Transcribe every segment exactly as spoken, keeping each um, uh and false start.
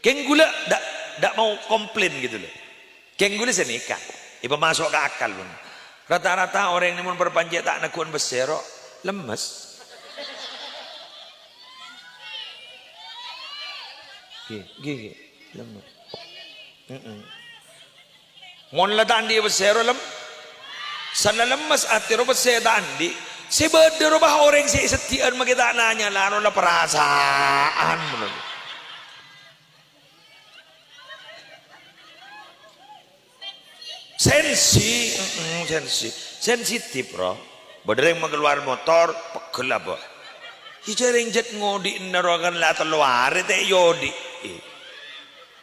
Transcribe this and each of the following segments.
Kèng ghulâ dâ', dâ' mau komplain gitu loh. Kèng ghulâ sanèka, èpamaso' ka akal, pon. Rata-rata orèng nè mon parpajhât ta' negghuwân pèssè ro, lemmes. Ghi, ghi, ghi, lemmes. Heeh. Mon la ta' andi' pèssè ro lem-, san la lemmes atè ro pèssè ta' andi'. Sè bâdâ ro bâ orèng sè èseddhi'ân makè ta' nanya, la ro la parasa'an, mon. Sensi, mm, sensi, sensitif, ro. Bâdâ rèng makalowar motor, pegghel abâ. Iyâ, jhâ' rèng jhât ngodhi'na ro kan la tello arè ta' èyodhi'i.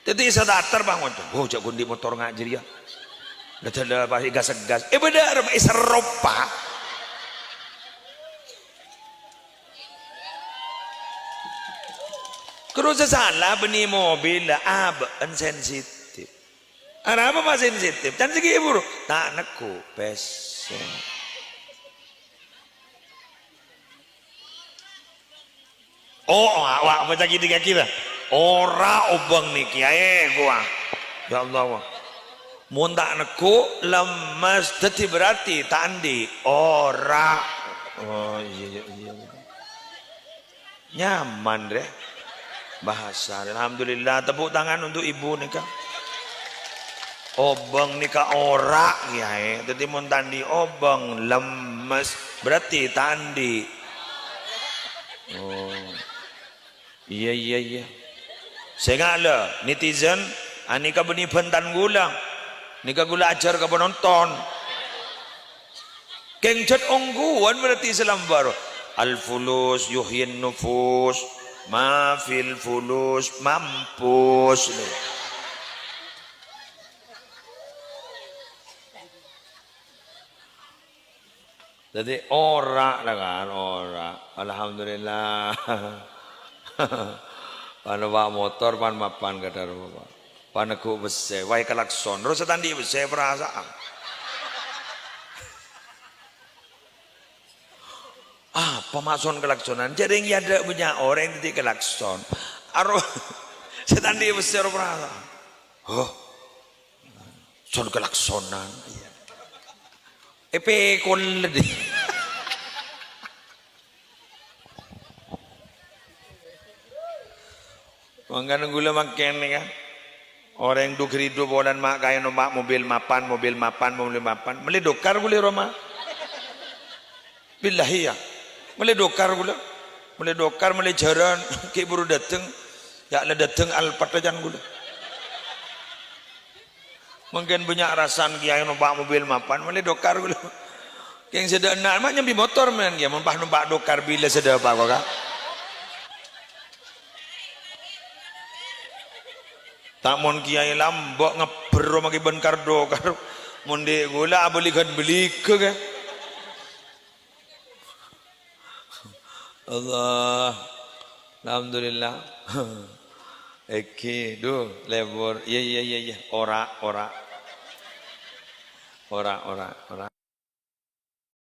Dhâddhi èsatater, Bang, ngoca', "Oh, jhâ' ghundi' motor nga' jârèya. Dhâddhi pas ègas-ègas." Eh, bâdâ arep èserropa. Terros sè sala bânnè mobil, abâ'na sensitif. Arapa ma' sensitif? Can sè ghi' buru. Ta' negghu' pèssè. Oh, wa', wa', apa ca'èpon kira-kira? Ora obâng nèkè, aè, ghuwa. Ya Allah, wa. Mon ta' negghu', lemmes, dhâddhi berarti ta' andi'. Ora. Oh, iyâ, iyâ, iyâ. Nyaman, rè. Bahasa, alhamdulillah, tepuk tangan untuk ibu nèka. Obâng nèka ora, Kèyaè. Dhâddhi mon ta' andi' obâng, lemmes, berarti ta' andi'. Oh. Iyâ, iyâ, iyâ. Sènga' la, netizen, anèka bânnè bhântan ghulâ. Nèka ghulâ ajhâr ka panonton. Kèng jhât ongghuwân berarti sè lambâr. Al-fulus yuhyin nufus, ma fil fulus mampus. Dhâddhi ora la kan, ora. Alhamdulillah. Pan numpa' motor, pan mapan kadhâr, Bapak. Pan negghu' pèssè, wae klakson. Terros sè ta' andi' pèssè, perasaan. Apa ma' son klaksonan? Jhâ' rèng è adâ' bânnya' orèng dhâddhi klakson. Aro sè ta' andi' pèssè, ro perasaan. Huh. Son klaksonan. Iyâ. Èpèkol dhâddhi. Mangkana ghulâ mangkèn nèka. Orèng du-ghâridu polana ma' kaè nompa' mobil mapan, mobil mapan, mobil mapan. Mellè dokar ghulâ è roma. Billahi, ya. Mellè dokar ghulâ. Mellè dokar, mellè jhârân. Ghi' buru dâteng. Ya' la dâteng Alphard can ghulâ. Mangkèn bânnya' rasan kèyaè nompa' mobil mapan, mellè dokar ghulâ. Kèng sè dâ' enna' ma' nyambi motor mèn kèya, mon pas nompa' dokar bilâ sè dâpa' kok, Ka'. Ta' mon kèyaè lambâ' ngabbher makè bân kar-dokar. Mon dhi' ghulâ abâligân-bâligân, Ka'. Allah. Alhamdulillah. Èngghi, du, lebur. Iyâ, iyâ, iyâ, iyâ. Ora, ora. Ora, ora, ora.